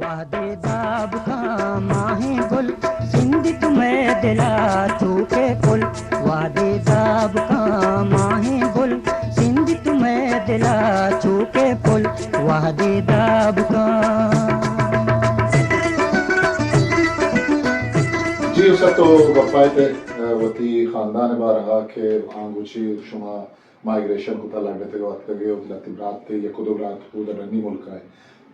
وہدے داب کاں ماہیں گل، سندت مئے دلا چو کہ پل۔ وہدے داب کاں ماہیں گل، سندت مئے دلا چو کہ پل۔ وہدے داب کاں۔ جی، استاد تو گپائے تے، آ، وتی خاندان بارہا کہ آنگو چی شما مائیگریشن کتا، لنڈ ء تک اتکگے و لہتے برات تے، یک و دو برات اودا ڈنی ملک ء،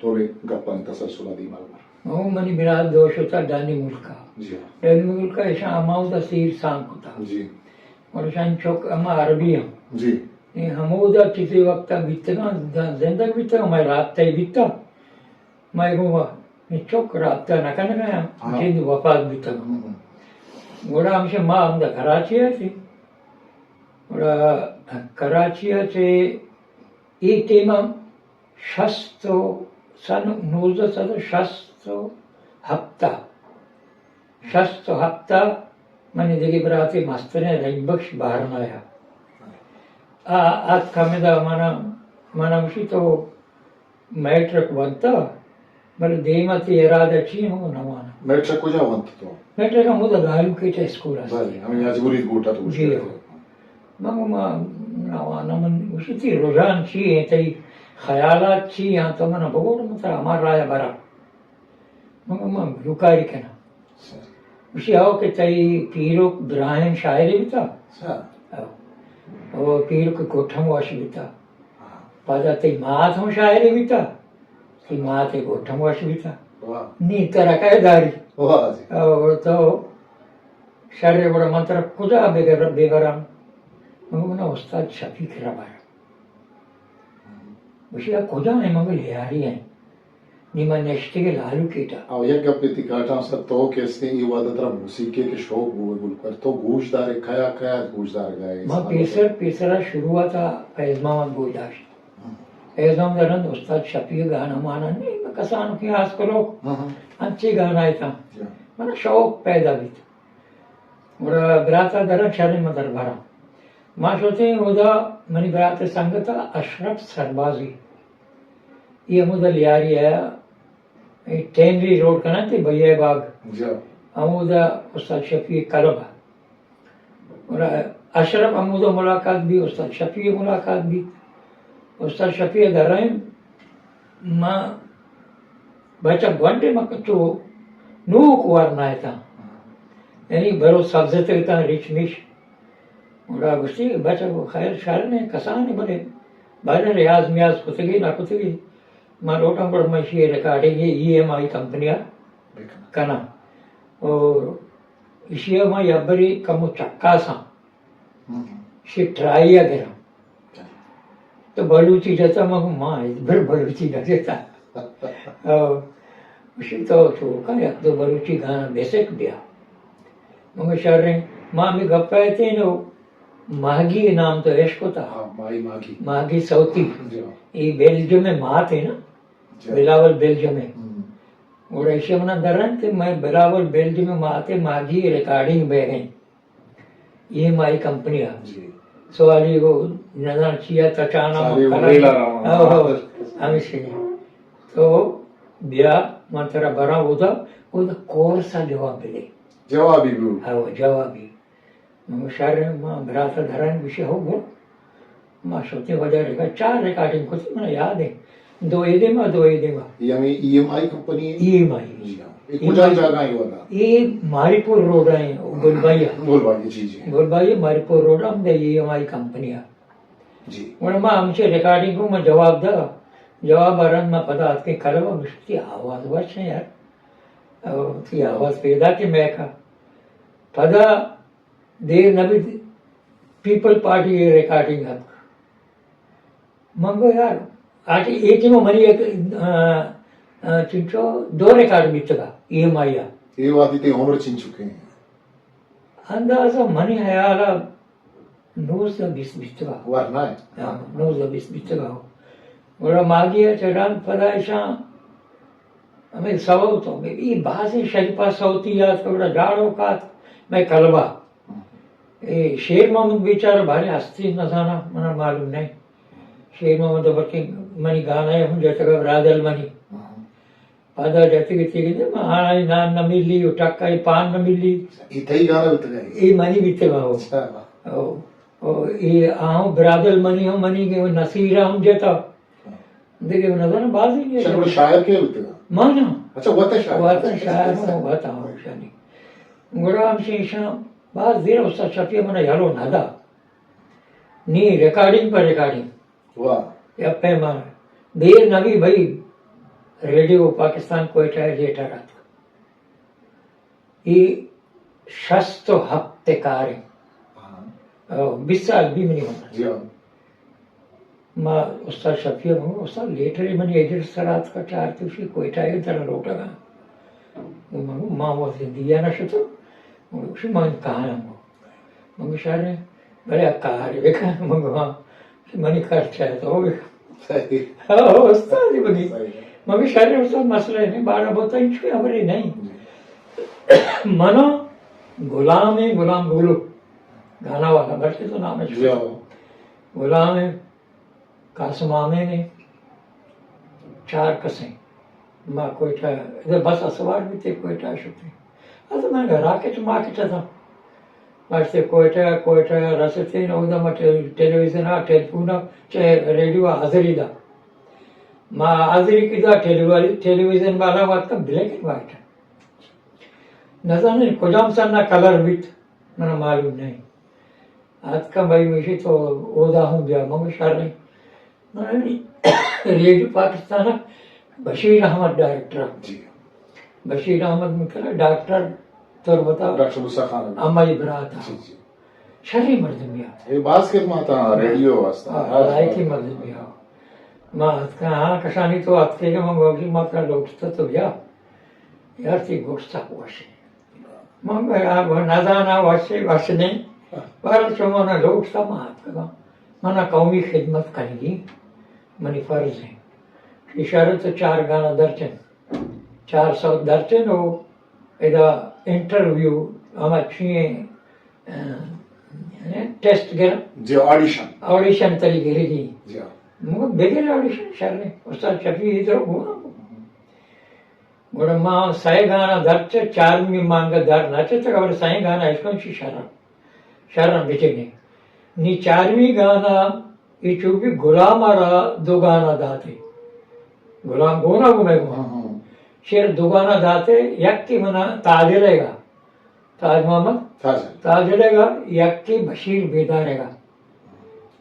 تو ہمے گپانی تسلسل ء دیما بر۔ او منی برات دو شتا ڈنی ملک ء۔ جی ہاں۔ ڈنی ملک ء اشاں ہما اودا سیر سان کتا۔ جی۔ اور اشاں چک ہما عربی ہم۔ جی۔ اے ہمودا چیزے وقت بیتگاں، زندگ بیتگاں، مئے رابطہ بیتا۔ مئے گوں وا-، اے چک رابطہ نہ کنگا ہم، ہاں۔ جند وفات بیتگ۔ ہم۔ گڑا ہمشہ ما ہمدا کراچی ء تھی۔ گڑا کراچی ء چہ اے ٹیم ء شست و سن نوزدہ سد و شست و ہپت ء، شست و ہپت ء منی دگہ براتے مستریں رحیم بخش بارن آیا۔ آ اتک ہمدا منا، منا گوشی تو میٹرک ونتا، بلے دیما تئی ارادہ چی ہم نہ وانا۔ میٹرک کجا ونت تو؟ میٹرک ہمودا لالو کیٹا اسکول است۔ بلے، ہمیں حاجی مرید گوٹا تو جی۔ من گو ما نہ وانا، من گوشی تئی رجحان چی ہے، تئی خیالات چی ہیں، تو منا بگوڑ، من ترا ہما راہ برا۔ من گو ما گلوکاری کنا۔ سر۔ گوشی، او کہ تئی پیرک براہیم شاعرے بیتا۔ سر۔ او۔ او پیرک گٹ ہم وش بیتا۔ ہاں۔ پدا تئی مات ہم شاعرے بیتا۔ تئی مات گٹ ہم وش بیتا۔ واہ۔ نی ترا کئے داری؟ واہ جی۔ او تو شر گڑا من ترا کجا بگر-، ببراں؟ من گو، منا استاد شفیق را بر۔ گوشی، آ کجا ہیں؟ من گو، لیاری ہیں۔ نی من نشتگے لالو کیٹا۔ او یک گپے تئی کاٹاں سر، تو کہ استیں اے وہدا ترا موسیقی کہ شوق بوئے گلکار، تو گوش دارے کیا کیا گوش دارگا ہے؟ ما پیسر، پیسرا شروعاتا فیض محمد گوش داشت۔ ہاں۔ فیض محمد رند استاد شفیع گانا مانا نہیں، میں کسانو کی آس کلو ہاں، ہاں۔ انچے گانا ایتا۔ جی۔ من شوق پیدا بیت۔ گڑا براتا درن شریں من دربراں۔ ما شتیں اودا منی برات سنگتا اشرف سربازی۔ اے ہمودا لیاری ء، اے ٹینری روڈ کننت بھیا باغ۔ جی۔ ہمودا استاد شفیع کلب ء۔ گڑا اشرف ہمودا ملاقات بی، استاد شفیع ملاقات بی۔ استاد شفیع درائیں ما بچک گونڈے ما چو نوک ورنا اتاں۔ یعنی برو سبزتگ اتاں ریچ میش۔ گڑا گوشتی، بچک خیر شر نے کسانے بلے بارے ریاض میاض کتگی نہ کتگی۔ ما لوٹاں گڑا من شی ریکارڈنگ ای ایم آئی کمپنی ء بکن۔ کناں۔ او ایشی ء ما یبری کمو چکاساں۔ ہم۔ شی ٹرائی ء گراں۔ تو بلوچی جتا؟ من گو، ما بر بلوچی نہ جتا۔ او، گوشی، تو چو کن یک دو بلوچی گانا بیسک بیا۔ من گو، شریں، ما ہمے گپ ء اتیں نو، ماہگی نام تو اش کتا؟ ہاں، ماہی ماہگی۔ ماہگی سوتی۔ جی ہاں۔ ای بیلجیم ء مات ہے نا؟ جی۔ بلاول بیلجیم ء۔ ہم۔ گڑا ایشی منا درن کہ میں بلاول بیلجیم ء مات ہے، ماہگی ریکارڈنگ بہ گئیں۔ ای ایم آئی کمپنی ء۔ جی۔ سوالی گو نزان چیا تچانا سوالی گو مکرا۔ ریلا رواں۔ او، ہمیشی۔ تو بیا، من ترا براں اودا، اودا کورس ء جواب بدے۔ جوابی بو۔ او، جوابی۔ من گو شر، ما برات ء درن گوشی ہو گو۔ ما شتیں وجہ ریکا-، چار ریکارڈنگ کتی، منا یاد ہے۔ دو اے دیما، دو اے دیما۔ ای ہمیں ای ایم آئی کمپنی ہے؟ ای ایم آئی۔ جی ہاں۔ اے ای ایم آئی کجا جاگہ ہے ودا؟ اے ماری پور روڈ ہے، گلبائی۔ گلبائی، جی، جی۔ گلبائی ماری پور روڈ ہم دے ای ایم آئی کمپنی ہے۔ جی۔ گڑا ما ہمچے ریکارڈنگ کو، ما جواب دا۔ جواب آرن ما پدا اتکیں کلب ء گوشتی آواز وش ہے یار۔ او تی آواز پیدا کہ میں کا۔ پدا دیر نہ بیت، پیپل پارٹی ء ریکارڈنگ اتک۔ من گو یار، آٹی اے ٹیم ء منی یک، آ، آ، چنچو دو ریکارڈ بیتگا، ای ایم آئی ء۔ اے وہدی تئی عمر چنچکیں؟ اندازہ منی حیال ء نوزدہ بیست بیتگا۔ ورنا ہے۔ ہاں، نوزدہ بیست بیتگا۔ گڑا ماگی ء چہ رند پدا اشاں ہمے سوت، اے بازیں شریفا سوتی آتک، گڑا جاڑو کات مئے کلبا۔ اے شیر محمد بیچارہ باریں ہستی نزاناں، منا معلوم نہ۔ شیر محمد بلکیں منی گانا ہم جتگا برادل منی۔ پدا جتگ تیگ دے، ما آئی نان نہ ملی و ٹکا ای پان نہ ملی۔ ای تئی گانا بیتگ اے؟ ای منی بیتگ اے، ہو۔ اچھا۔ او، او، ای آہوں برادل منی ہم منی کہ نصیر ہم جتا۔ ہاں۔ دیگہ نظر بازی نہیں۔ اچھا، گڑا شاعر کے بیتگ اے؟ ما نا۔ اچھا، وتا شاعر۔ وتا شاعر ہوں، وتا ہوں شانی۔ گڑا ہم شیشاں باز دیر استاد شفیع منا یلو نہ دا۔ نی ریکارڈنگ پر ریکارڈنگ۔ واہ۔ یا پیمانہ۔ دیر نہ بی بھئی، ریڈیو پاکستان کوئٹہ ءَ لیٹر آتک۔ اے شست و ہپت ءِ کار ایں۔ ہاں۔ او، بیست سال بی منی عمر۔ جی ہاں۔ ما استاد شفیع ءَ گوں، استاد لیٹر منی ایڈریس سر آتکا، چار تو شی کوئٹہ ءَ ترا لوٹگا۔ من گوں، ما وت زندگی ءَ نہ شتو۔ من گوشی، من کاہاں گوں۔ من گوشی، شر ایں، بلے آ کار بکن۔ من گوشی، ہاں، منی خرچہ تو بکن۔ صحیح۔ ہاں، استاد منی۔ صحیح۔ من گوشی، شر ایں استاد، مسئلہ نہیں، بارہ بوتا انچو خبرے نہیں۔ جی۔ منا غلام ایں، غلام گولو، گانا والا، بلکہ تو نام ہے۔ جی ہاں۔ غلام ایں، قاسم آمین ایں، چار کسیں۔ ما کوئٹہ، ادھر بس ءَ سوار بیتے، کوئٹہ شتے۔ اتو من گھرا کٹ مارکیٹ اتاں۔ بس تے کوئٹہ، کوئٹہ رستے، اودا ما ٹیلی-، ٹیلیویژن آ، ٹیلیفون آ، چہ ریڈیو آ حاضری دا۔ ما حاضری کی دا، ٹیلیوی-، ٹیلیویژن والا وقت بلیک اینڈ وائٹ۔ نزانیں کجام سن ءَ کلر بیت، منا معلوم نہیں۔ آتکاں بھئی، گوشی تو اودا ہوں بیا۔ من گوشی، شر ایں۔ من ریڈیو پاکستان ءَ بشیر احمد ڈائریکٹر۔ جی۔ بشیر احمد من کرا ڈاکٹر تربت ءَ، ڈاکٹر موسیٰ خان۔ ہمائی برات ءَ۔ جی، جی۔ شریں مردمے آ۔ اے باز خدمات آ ریڈیو واسطہ۔ ہاں، لائقی مردمے آ۔ ما آتکاں، ہاں، کشانی تو آتکے کہ من گوشی، ما ترا لوٹتا تو بیا۔ یار، تی گوشت سک وش ایں۔ من گوشت، آ، نزاناں وش ایں، وش نہ ایں۔ بہرحال شما منا لوٹتا، ما آتکگاں۔ منا قومی خدمت کنگی منی فرض ایں۔ اشارہ تو چار گانا درچن۔ چار سو درچن و ادا انٹرویو ہما چی ایں، ٹیسٹ گر۔ جی، آڈیشن۔ آڈیشن تری گرگی۔ جی ہاں۔ من گوشت، بگر آڈیشن شر ایں۔ استاد شفیع ادھر گونا۔ گڑا ما سئے گانا درچ، چارمی مانگا در نہ چتگ، اور سئے گانا اشکن چی شرم، شرم بچنے۔ نی چارمی گانا ای چوبی غلام را دو گانا داتے۔ غلام گونا گو میں گو۔ ہاں، ہاں۔ شیر دو گانا داتے، یک کی منا تاجلے گا۔ تاج محمد۔ تاج۔ تاجلے گا، یک کی بشیر بیدارے گا۔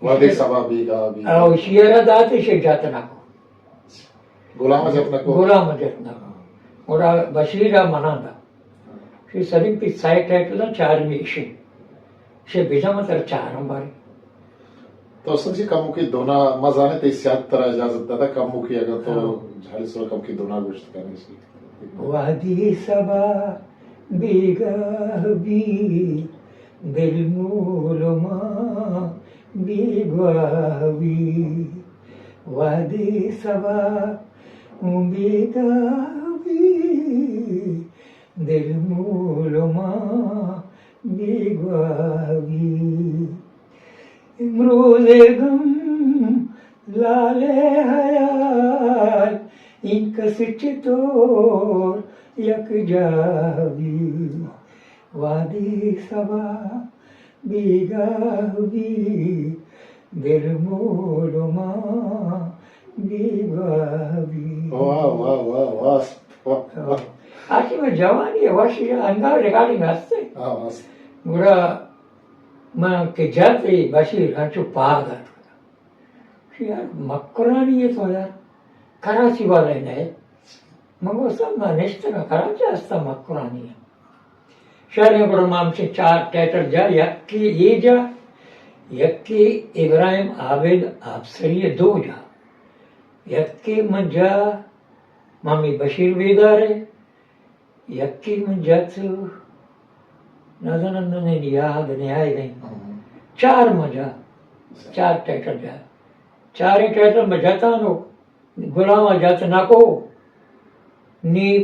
وہدے سبا بیگاہ بی۔ او شیرا داتے شے جات نہ کو۔ غلام جت نہ کو۔ غلام جت نہ کو۔ گڑا بشیر ءَ منا دا۔ شی سلیم پی سائے ٹائٹل ءَ چارمی ایشی۔ شی بجا من تر چارم باری۔ تو سمجھی کمو کی دونا، ما زانے تے سیاد ترا اجازت دادا کمو کی اگر تو ہاں۔ جھالی سر کم کی دونا گوشت کرنے سی۔ وہدی سبا بیگاہ بی، دل مول ما بیگواہ بی۔ وہدی سبا بیگاہ بی، دل مول ما بیگواہ بی۔ امروز غم لال حیال، این کس چطور یک جا بی۔ وادی سبا بیگاہ بی، دل مول ما بیگواہ بی۔ واہ، واہ، واہ، واہ، واہ، واہ۔ آخر میں جوانی ہے، وش انگا ریکارڈنگ ہستے۔ ہاں، ہست۔ گڑا من کہ جاتے بشیر ہنچو پاد آتکا۔ کہ یار مکرانی ہے تو یار، کراچی والے نہ ہے۔ من گوشتم، ما نشتگاں کراچی ہستا مکرانی ہے۔ شہر گڑا ما ہمچے چار ٹائٹل جا، یکے اے جا، یکے ابراہیم عابد آبسری دو جا، یکے من جا مامی بشیر بیدار ہے، یکے من جت، نزاناں ننے یاد نیائیگ ایں۔ ہم۔ چار من جا، چار ٹائٹل جا۔ چاریں ٹائٹل من جتانو، غلام جت نکو۔ نی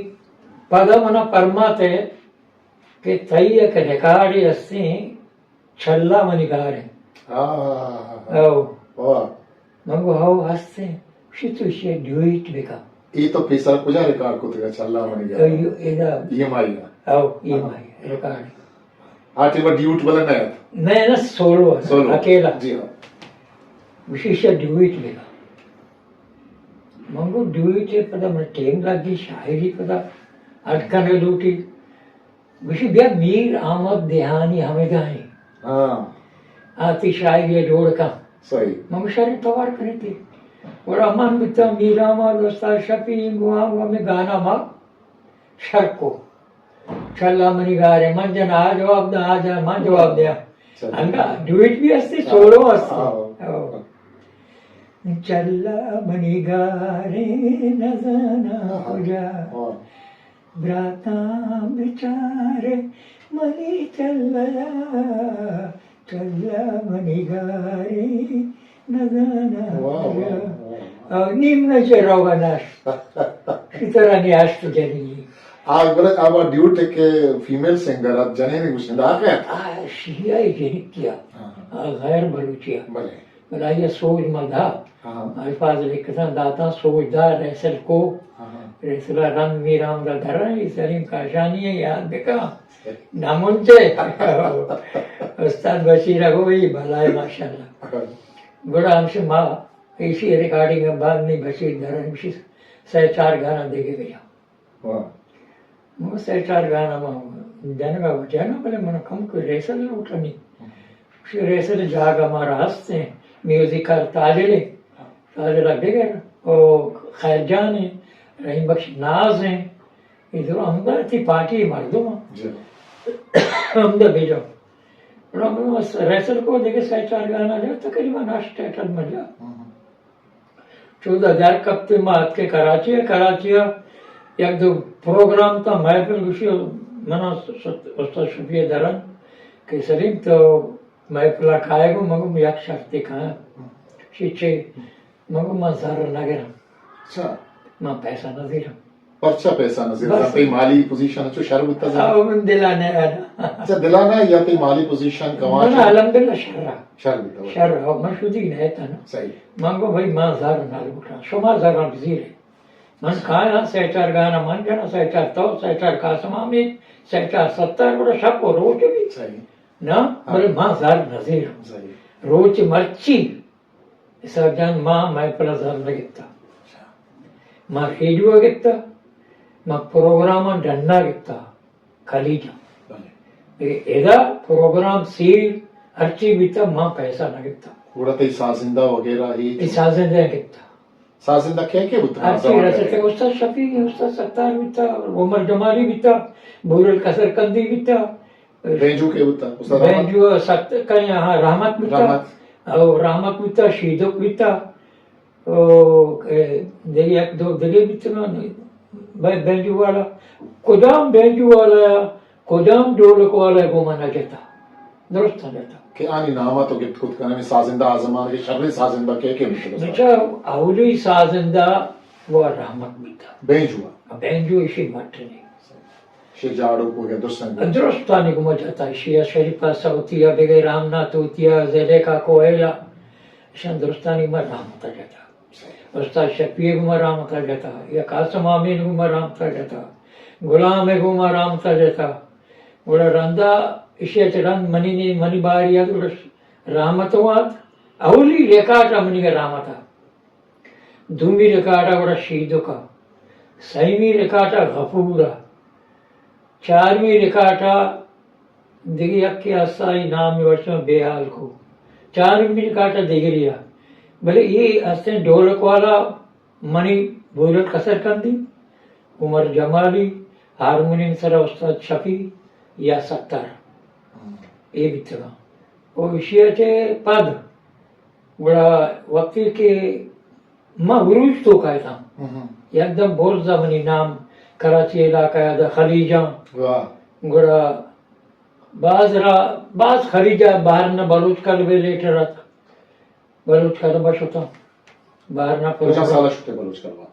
پدا منا پرماتے کہ تئی یک ریکارڈے ہستیں، چھلا منی گار ایں۔ ہاں، ہاں، ہاں، ہاں۔ او۔ واہ۔ من گو ہو ہستیں، شی تو شی ڈیویٹ بکا۔ اے تو پیسر کجا ریکارڈ کتگ ءَ؟ چلا منی گا۔ اے، اے دا۔ ای ایم آئی ءَ۔ او، ای ایم آئی ریکارڈ۔ آ ٹائم ءَ ڈیوٹ بلے نہ ات؟ نہ، نہ، سولو ءَ، سولو۔ اکیلا۔ جی ہاں۔ گوشی ایشی ءَ ڈیوٹ بکن۔ من گو ڈیوٹ ءَ پدا من ٹیم لگی، شاعری پدا اڈ کنگ لوٹی۔ گوشی بیا میر احمد دیہانی ہمدا ایں۔ ہاں۔ آ تئی شاعری ءَ جوڑ کن۔ صحیح۔ من گو شریں توار کنیت۔ گڑا من بیتاں میر احمد، استاد شفیع، گوں ہم ہمے گانا ما شر کو۔ چلا منی گاریں، من جن آ جواب داں، آ جن من جواب دیاں۔ چلو۔ انگا ڈویٹ بھی ہستی، ہاں۔ سولو ہستی۔ ہاں۔ او۔ چلا منی گاریں نزاناں ہاں۔ کجا۔ ہاں۔ براتاں بچارے منی چلا، چلا منی گاریں نزاناں واہ، واہ، کجا۔ واہ، واہ۔ او نیم نہ چہ روگا ناش۔ شترا نیاشت جنی۔ آ بلے آ ڈیوٹ کہ فیمیل سنگر ات، جنین گوشند آ کیا؟ آ شیعہ جنکیا۔ ہاں۔ آ غیر بلوچیا۔ بلے۔ بلے آئی ءَ سوج ما دات۔ ہاں۔ الفاظ لکھتاں داتاں، سوج دات، ریسل کو۔ ہاں۔ ریسل ءَ رند میر احمد ءَ درائیں، سلیم کاشانی ءَ یاد بکن۔ نمونچے۔ استاد بشیر ءَ گو، اے بلائے ماشاءاللہ۔ ہاں۔ گڑا ہمشی ما ایشی ریکارڈنگ ءَ بعد نی بشیر درائیں، ہمشی سہ چار گانا دیگے بیا۔ واہ۔ من سہ چار گانا ما جنگا وجہ نہ، بلے من کم کوئی ریسل لوٹنی۔ ہم۔ ریسل جاگہ مارا ہست ہیں، میوزک کار تاجر ہے، ہاں۔ تاجر بگر، او خیر جان ہے، رحیم بخش ناز ہیں، ادھر ہمدا تئی پارٹی مردم ہیں۔ جی۔ ہمدا بیجو۔ گڑا من بس ریسل کو دیگے سہ چار گانا لیا، تقریباً ہشت ٹائٹل ملیا۔ ہم۔ چودا در کپت ما اتکیں کراچی ءَ، کراچی ءَ یک دو پروگرام تا محفل گوشی منا ست-، استاد شفیع درن کہ سلیم تو محفل ءَ کائے گو، من گو یک شرطے کایاں۔ شی چے؟ من گو من زر نہ گراں۔ اچھا۔ من پیسہ نہ زیراں۔ پرچا پیسہ نہ زیراں؟ بس۔ تئی مالی پوزیشن چو شر بوتا زاں؟ او من دلا نہ آنا۔ اچھا، دلا نہ یا تئی مالی پوزیشن کماش؟ من الحمدللہ شر۔ شر بوتا۔ شر، او من شدی نہ تھا نا۔ صحیح۔ من گو بھائی ما زر نہ لوٹاں، شما زر بزیرے۔ من کایاں سہ چار گانا من جناں، سہ چار تو، سہ چار قاسم حمید، سہ چار ستار، گڑا شپ و روچ بھی۔ صحیح۔ نا، ہاں۔ بلے ما زر نہ زیراں۔ صحیح۔ روچ مرچی اسحاق جان، ما محفل ءَ زر نہ گپتا۔ ما ریڈیو ءَ گپتا، ما پروگرام ءَ ڈن ءَ گپتا، خلیج ءَ۔ بلے۔ ادا پروگرام سیر ہرچی بیتا، ما پیسہ نہ گپتا۔ گڑا تئی سازندہ وغیرہ ہیچ؟ اے سازندہ گپتا۔ سازندہ کئے کئے بوتگ؟ ہرچی رستے، استاد شفیع، استاد ستار بیتا، عمر جمالی بیتا، بورل قصر قندی بیتا، بینجو کئے بوتا؟ استاد رحمت؟ بینجو سخت کئے، ہاں، رحمت بوتا۔ رحمت۔ او رحمت بوتا، شیدک بوتا۔ او، اے، دگہ یک دو دگہ بوتا نا، بے-، بینجو والا۔ کدام بینجو والا، کدام ڈولک والا گو من نہ جتا۔ درست نہ جتا۔ کہ آنی نام تو گپت کت کن، ہمیں سازندہ آ زمانگ ءَ شریں سازندہ کئے کئے بوتا؟ بچا، اولی سازندہ و رحمت بوتا۔ بینجو۔ بینجو ایشی مٹ نہیں۔ شے جاڑو کو گے درستانی۔ درستانی گما جتا، شیعہ شریف ءَ سوتی ءَ بگے رام ناتھ ہوتی ءَ زلیخا کوئل ءَ، شان درستانی گما رحمت ءَ جتا۔ استاد شفیع گما رحمت ءَ جتا، یا قاسم آمین گما رحمت ءَ جتا، غلام گما رحمت ءَ جتا۔ گڑا رندا ایشی ءَ چہ رند منی نی، منی باری ءَ گڑا رحمت وات، اولی ریکارڈ ءَ منی رحمت ءَ۔ دومی ریکارڈ ءَ گڑا شیدک ءَ، سیمی ریکارڈ ءَ غفور ءَ، چارمی ریکارڈ ءَ دگہ یکے ہست، آئی نام ءَ وش من بے حال کو۔ چارمی ریکارڈ ءَ دگرے ءَ۔ بلے اے ہستیں ڈولک والا منی بورل قصر قندی، عمر جمالی، ہارمونیم سرا استاد شفیع یا ستار۔ اے بیتگاں۔ او ایشی ءَ چہ پد گڑا وقتی کہ ما عروج توکا اتاں، ہم۔ یکدم برز ءَ منی نام کراچی علاقہ ءَ دا خلیجاں۔ واہ۔ گڑا باز را، باز خلیجا بہرن ءَ بلوچ کلب ءِ لیٹر ات۔ بلوچ کلب ءَ شتاں۔ بہرن ءَ کجا پروگرام۔ سال ءَ شتے بلوچ کلب ءَ؟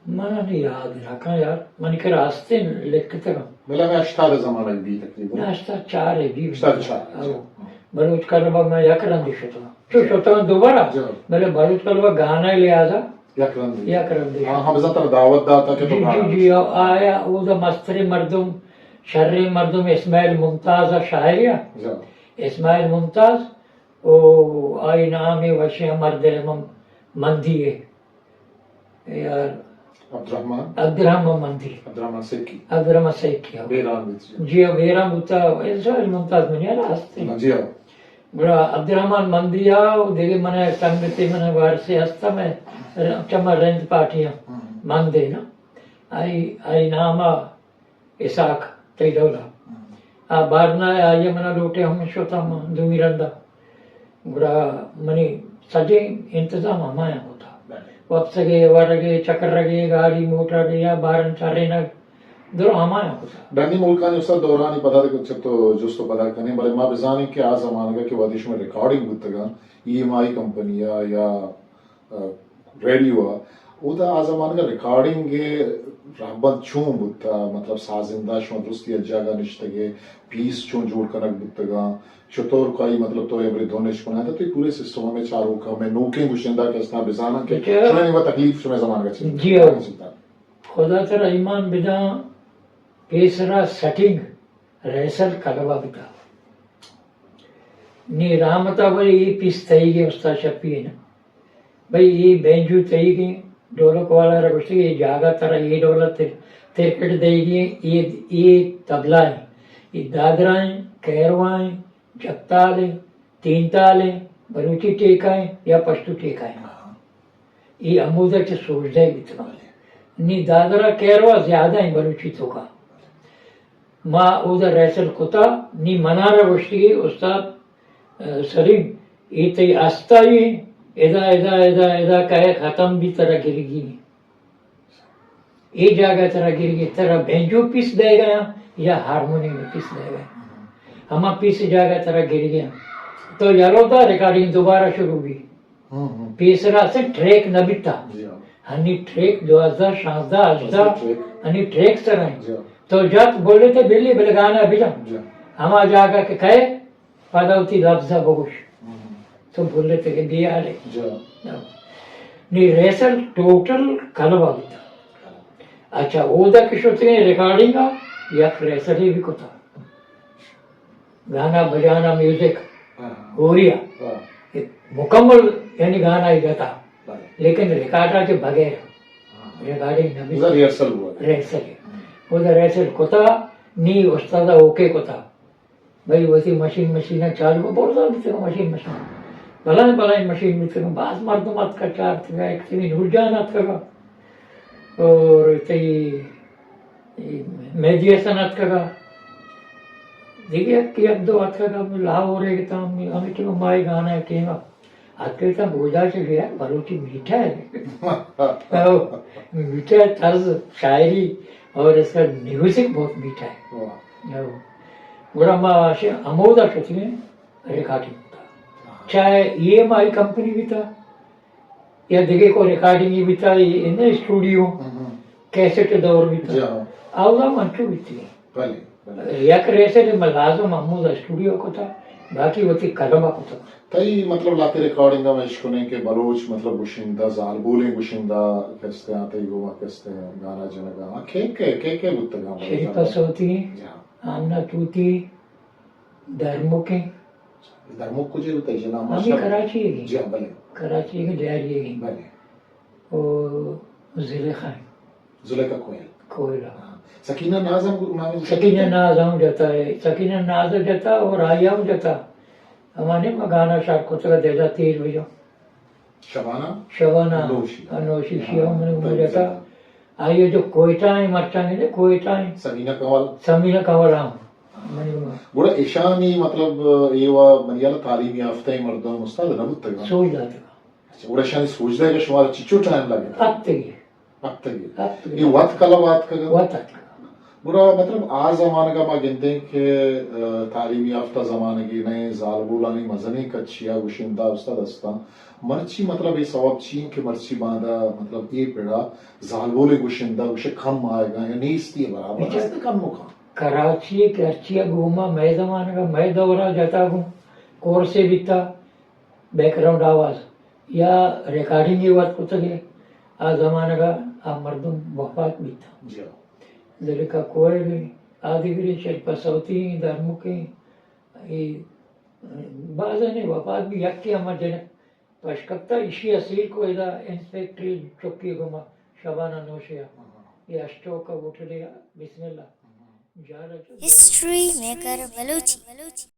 من نی یاد نہ کن یار، منی کرا ہستیں لکھتگاں۔ بلے ہمیں ہشتاد ءِ زمانگ بی تقریباً۔ نہ، ہشتاد چار ءَ بی۔ ہشتاد چار ءَ، او۔ اچھا۔ بلوچ کلب ءَ من یک رندے شتگاں۔ چو شتگاں دوبارہ، جی۔ بلے بلوچ کلب ءَ گانا ءِ لحاظ ءَ یک رندے۔ یک رندے۔ آ، ہاں، بزاں ترا دعوت داتا کہ تو جی، جی، گانا جی، بجن۔ آ، آیا اودا مستریں مردم، شریں مردم اسماعیل ممتاز ء شاعری ء۔ جی۔ اسماعیل ممتاز او آئی نام ء وشیں مردم مندی ء۔ یار۔ عبدالرحمن؟ عبدالرحمن مندی۔ عبدالرحمن سیکی؟ عبدالرحمن سیکی، ہاں۔ بیران بیت، جی۔ جی، بیران بوتا، اسماعیل ممتاز منی یار ہستے۔ جی، ہاں۔ گڑا عبدالرحمن مندی آ، و دیگه من سنگتے من وارثے ہستا، میں ر-، چما رند پارٹی ہم ہم۔ مندے نا۔ آئی، آئی نام آ اسحاق تئی ڈولا۔ ہم۔ آ بارنا آئی منا لوٹے ہم شتا من دومی رندا۔ گڑا منی سجیں انتظام ہمایاں کتا۔ بلے۔ وپسگے، ورگے، چکرگے، گاڑی موٹر یا بارن چارینگ، درو ہمایاں کتا۔ ڈنی ملکانی استاد دورانی پدا دے چہ تو جست و پدا کنیں، بلے ما بزانیں کہ آ زمانگا کہ وہدے شمئے ریکارڈنگ بوتگاں، ای ایم آئی کمپنی ء یا، ء، ریڈیو ء، اودا آ زمانگا ریکارڈنگ ء رہبند چون بوتا، مطلب سازندہ شما درستی یک جاگہ نشتگے، پیس چون جوڑ کنگ بوتگاں، چطور کائی، مطلب تو ابری دھن اش کنائے، تو پورے سسٹم میں چاروکا میں نوکیں گشندہ کہ اسنا بزاناں کہ اچھا۔ شمئے نیمہ تکلیف شمئے زمانگا چلی۔ جی ہو۔ خدا ترا ایمان بداں، پیسرا سیٹنگ ریہرسل کلبا بوتا۔ نی رحمتا بھئی اے پیس تئیگیں استاد شپی ء نا۔ بھئی اے بینجو تئیگیں، ڈولک والا را گوشتی اے جاگہ ترا اے ڈولا تر-، ترکٹ دئیگیں، اے، اے طبلہ ایں، اے دادرا ایں، کیروا ایں، جتال ایں، تینتال ایں، بلوچی ٹیکا ایں یا پشتو ٹیکا ایں۔ ہاں۔ اے ہمودا چہ سوجدہ بیتگاں۔ بلے۔ نی دادرا کیروا زیادہ ایں بلوچی توکا۔ ما اودا ریہرسل کتا، نی منارا گوشتگی، استاد، ء، سلیم، اے تئی استائی ایں، ادا، ادا، ادا، ادا کئے ختم بی ترا گرگی ایں۔ اے جاگہ ترا گرگی، ترا بینجو پیس دئیگا یا ہارمونیم پیس دئیگا۔ ہما پیس جاگہ ترا گرگی۔ تو یلو دا ریکارڈنگ دوبارہ شروع بی۔ ہم، ہم۔ پیسرا سے ٹریک نہ بیتا۔ جی ہاں۔ ہنی ٹریک دوازدہ، شانزدہ، ہژدہ، ہنی ٹریک سر ہیں۔ جی ہاں۔ تو جات بولے تے بلی بلگانا بجا۔ جی ہاں۔ ہما جاگہ کہ کئے، پدا وتی لبزا بگوش۔ ہم۔ تو بولے تے کہ دیالے۔ جی ہاں۔ نی ریہرسل ٹوٹل کلبا بیتا۔ اچھا، اودا کہ شتگیں ریکارڈنگا، یک ریہرسلے بھی کتا۔ گانا بجانا میوزک، ہاں۔ ہوریا۔ ہاں۔ مکمل یعنی گانا ہی جتا۔ بلے۔ لیکن ریکارڈا کے بغیر ہاں۔ ریکارڈنگ نہ بی۔ ریہرسل ہوا۔ ریہرسل۔ ہم۔ اودا ریہرسل کتا، نی استادا اوکے کتا۔ بھئی وتی مشین، مشین چالو، برزا بیتگا مشین، مشین۔ بلائیں، بلائیں مشین بیتگا، باز مردم اتکا چارتگا، ایک تئی نور جان اتکگا۔ اور تئی مہدی حسن اتکگا، دگہ یک، یک دو اتکگا، لاہور ء گتا، ہمے ٹائم مائی گانا ٹیم اتکگا، بوجا چہ یار بلوچی میٹھا ہے۔ او، میٹھا ہے، طرز شاعری اور اس کا میوزک بہت میٹھا ہے۔ واہ۔ او، گڑا ما شے ہمودا شتگیں ریکارڈنگ کتا۔ چاہے ای ایم آئی کمپنی بیتا، یا دگہ کوئی ریکارڈنگ بیتا، اے نہ اسٹوڈیو، ہم، ہم۔ کیسٹ دور بیتا۔ جی ہاں۔ اودا منچو بیتی۔ بلے، بلے۔ یک ریہرسل ما لازم ہمودا اسٹوڈیو کتا، باقی وتی قلم کتا۔ تئی مطلب لہتے ریکارڈنگ ہم اشکنیں کہ بلوچ مطلب گشندہ، زالبولیں گشندہ کستے آں، تئی گوما کستے گانا جنگا آں۔ کے کے، کے کے بوتگاں بلوچ شریفہ زالبول؟ صوتی، جی ہاں۔ آمنہ توتی، درمک ایں۔ درمک کجے ہوتا ہے جناب؟ ہمیں ماشاءاللہ۔ کراچی ہے۔ جی ہاں، بلے۔ کراچی کے ڈیاری ہے۔ بلے۔ او زلیخا ہے۔ زلیخا کوئل۔ کوئل، ہاں۔ ہاں۔ سکینہ ناز ہم نام ہے؟ سکینہ ناز ہم جتا ہے۔ سکینہ ناز جتا اور آئی ہم جتا۔ ہمانے ما گانا شار کتگا دیدا تیر بجو۔ شبانہ؟ شبانہ انوشی۔ انوشی، ہاں، شیعہ من تو مجھے تھا۔ آئیے جو کوئٹہ ہیں، مرچاں نے کوئٹہ ہیں۔ سمینہ کنول۔ سمینہ کنول، ہاں۔ منی عمر۔ گڑا اشانی مطلب، اے وا منی حیال تعلیم یافتہ مردم استاد نہ بوتگا۔ سوج داتگا۔ اچھا، گڑا اشانی سوج دے کہ شما چچو ٹائم لگے؟ اتگی۔ اتگی۔ اتگی۔ اے وت کلب آتکگا؟ وت اتکگا۔ گڑا مطلب آ زمانگا ما گندیں کہ، آ، تعلیم یافتہ زمانگے نئے، زالبولانی مزنیں کچیا گشندہ استاد استاں۔ مرچی مطلب اے سوب چی انت کہ مرچی باندا مطلب اے پڑا زالبولے گشندہ گوشے کم آئیگا یا نیستی برابر اچھا۔ است کم مکان؟ کراچی کہ ہرچی گوما مئے زمانگا مئے دورا جتا گوں کورسے بیتا۔ بیک گراؤنڈ آواز یا ریکارڈنگ ء وت کتگ ء، آ زمانگ ءَ آ مردم وفات بیت۔ جی۔ ذلیکا کوئل، آ دگرے چل پہ سوتی، درمکیں، اے بازیں وفات بی، یکے ہما جنک پشکپتا، ایشی اسیر کو ادا انسپیکٹری چکی گما شبانہ نوشیا۔ اے اشٹوک ہوٹلے، بسم اللہ۔ جالا چو۔ History maker Balochi.